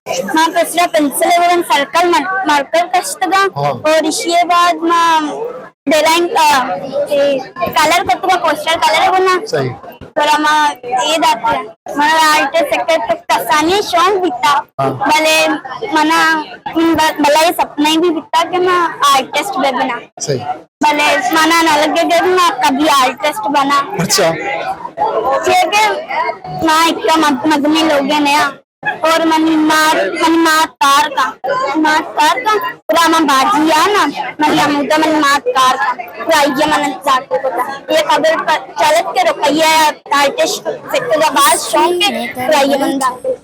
ما پسرا پنسل ء گڑا سرکل مر-، مارکر کشتگا۔ ہاں۔ اور اشی بعد ما ڈیزائن، آ، اے، کلر کتگا، پوسٹر کلر بنا۔ صحیح۔ اور ما اے داتے، منا آرٹسٹ سیکٹر تو کسانی شوق بیتا۔ ہاں۔ بلے منا من ب-، بلا یہ سپنا ہی بھی بیتا کہ ما آرٹسٹ بھی بنا۔ صحیح۔ بلے منا نہ لگے کہ ما کبھی آرٹسٹ بنا۔ اچھا۔ کیونکہ ما ایک مد-، مدنی لوگ ہیں نیا۔ اور منی مات، منی مات کار کا، مات کار کا، پورا من باجی آ نا، منی ہمودا منی مات کار کا، پورا یہ من زاکو کو تھا۔ یہ خبر پر چلت کے رقیہ آرٹسٹ سیکٹر کا باز شوق ہے، پورا یہ من زاکو۔